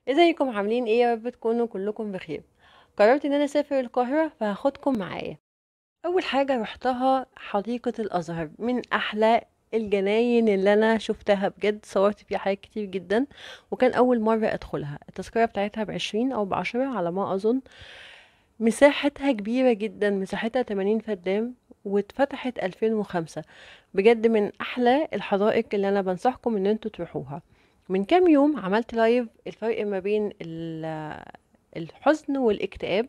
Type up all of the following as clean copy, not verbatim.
ازيكم عاملين ايه؟ يا رب تكونوا كلكم بخير. قررت ان انا اسافر القاهرة فهاخدكم معايا. اول حاجة رحتها حديقة الازهر، من احلى الجناين اللي انا شفتها بجد، صورت فيها حاجات كتير جدا وكان اول مرة ادخلها. التذكرة بتاعتها ب20 او ب10 على ما اظن. مساحتها كبيرة جدا، مساحتها 80 فدان، واتفتحت 2005. بجد من احلى الحدائق اللي انا بنصحكم ان انتوا تروحوها. من كام يوم عملت live الفرق ما بين الحزن والاكتئاب،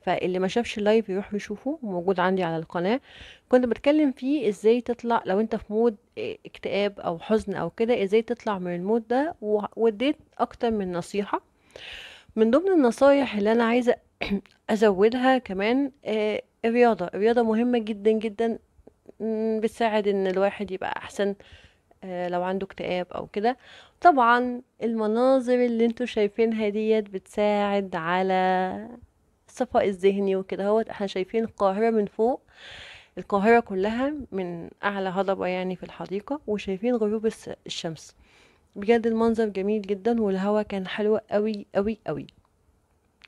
فاللي ما شافش ال live يروح يشوفه، موجود عندي على القناة. كنت بتكلم فيه ازاي تطلع لو انت في mood اكتئاب او حزن او كده، ازاي تطلع من ال mood ده، واديت اكتر من نصيحة. من ضمن النصايح اللي انا عايزة ازودها كمان، الرياضة. الرياضة مهمة جدا جدا، بتساعد ان الواحد يبقى احسن، لو عنده اكتئاب او كده. طبعا المناظر اللي انتوا شايفينها ديت بتساعد على الصفاء الذهني وكده. هو احنا شايفين القاهرة من فوق، القاهرة كلها من اعلى هضبة في الحديقة، وشايفين غروب الشمس. بجد المنظر جميل جدا والهوا كان حلو قوي قوي قوي.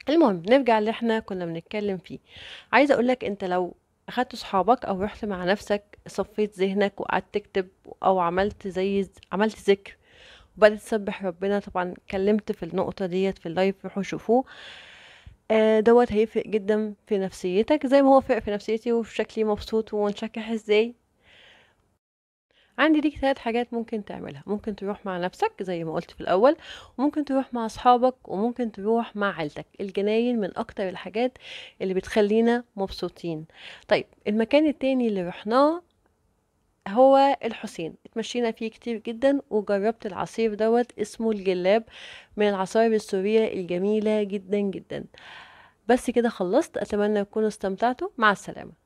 المهم نرجع اللي احنا كنا بنتكلم فيه. عايزة اقولك انت لو اخدت صحابك او رحت مع نفسك، صفيت ذهنك وقعدت تكتب او عملت ذكر وبدأت تسبح ربنا، طبعا اتكلمت في النقطة ديت في ال live، روحوا شوفوه. دوت هيفرق جدا في نفسيتك زي ما هو فرق في نفسيتي وفي شكلي مبسوط ومنشكح ازاي. عندي ليك 3 حاجات ممكن تعملها. ممكن تروح مع نفسك زي ما قلت في الاول، وممكن تروح مع اصحابك، وممكن تروح مع عيلتك. الجناين من اكتر الحاجات اللي بتخلينا مبسوطين. المكان التاني اللي رحناه هو الحسين، اتمشينا فيه كتير جدا وجربت العصير دوت، اسمه الجلاب، من العصائر السورية الجميلة جدا جدا. بس كده خلصت، اتمنى تكونوا استمتعتوا. مع السلامة.